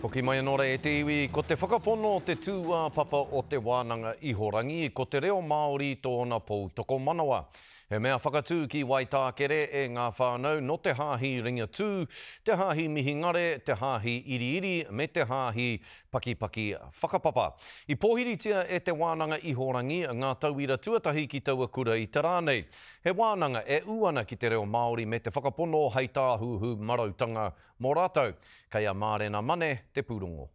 Hoki mai anō rā e te iwi, ko te whakapono te tūāpapa o te wānanga ihorangi, ko te reo Māori tōna pou tokomanawa. He mea whakatū ki Waitākere e ngā whānau nō te Hāhi Ringatū, te Hāhi Mihingare, te Hāhi Iriiri me te Hāhi Pakipaki Whakapapa. I pōhiritia e te wānanga ihorangi ngā tauira tuatahi ki taua kura i te rā nei. He wānanga e ū ana ki te reo Māori me te whakapono hei tāhuhu marautanga Mō rātou, kei a Mārena Mane te pūrongo.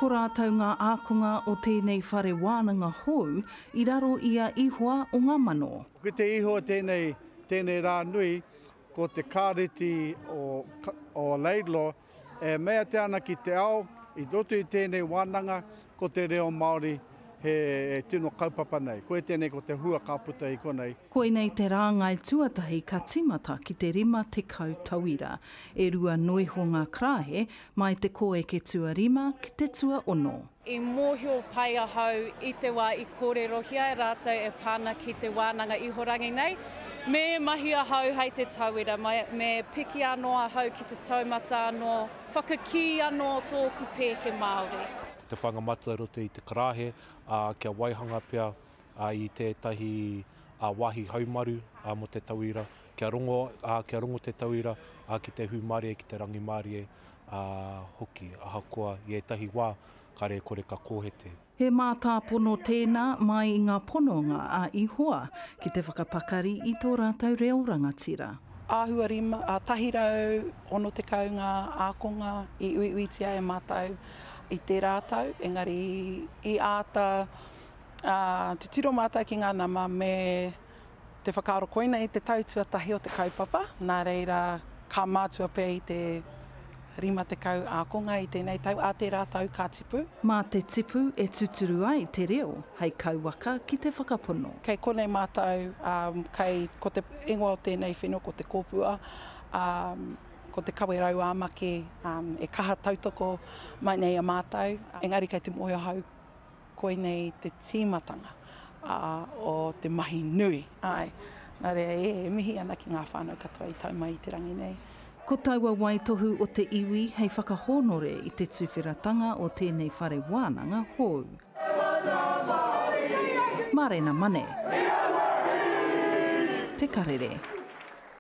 Ko rātou ngā ākonga o tēnei whare wānanga hou i raro i a Ihoa o ngā mano. Ki te iho o tēnei, tēnei rā nui, ko te kāreti o, o Laidlaw E meatia ana ki te ao, i roto i tēnei wānanga, ko te reo Māori he tino kaupapa nei. Koia tēnei ko te hua ka puta i konei. Koinei te rāngai tuatahi ka tīmata ki te 50 tauira, e rua noiho ngā karaehe, mai te kōeke tuarima ki te tuaono. I mōhio pai ahau i te wā i kōrerohia e rātou e pā ana ki te wānanga ihorangi nei, me mahi ahau hei te tauira, me piki anō ahau ki te taumata anō, whakakī anō tōku pēke Māori. Ko te whāinga matua i roto i te karaehe, ā, kia waihanga pea i tētahi wāhi haumaru mō te tauira, kia rongo, ā, kia rongo te tauira ki te hūmārie, ki te rangimārie, ā, hoki, ahakoa i ētahi wā, kāre e kore ka kōhete. He mātāpono tēnā mai i ngā pononga a Ihoa ki te whakapakari i tō rātou reo rangatira. Āhua rima, ā, 160 ngā ākonga i uiuitia e mātou i tērā tau, engari i āta, ā, titiro mātou ki ngā nama me te whakaaro koinei te tau tuatahi o te kaupapa, nā reira ka mātua pea i te 50 ākonga i tēnei tau, ā tērā tau ka tipu. Mā te tipu e tuturu ai te reo hei kauwaka ki te whakapono. Kei konei mātou, ā, kei, ko te ingoa o tēnei whenua ko Te Kōpua, ā, ko Te Kawerau ā Make, ā, e kaha tautoko mai nei a mātou, engari kei te mōhio ahau Koinei te tīmatanga o te mahi nui, āe. Nā reira, e mihi ana ki ngā whānau katoa i tau mai i te rangi nei. Ko taua waitohu o te iwi hei whakahōnore i te tuwheratanga o tēnei whare wānanga hou. Mārena Mane. Te Karere.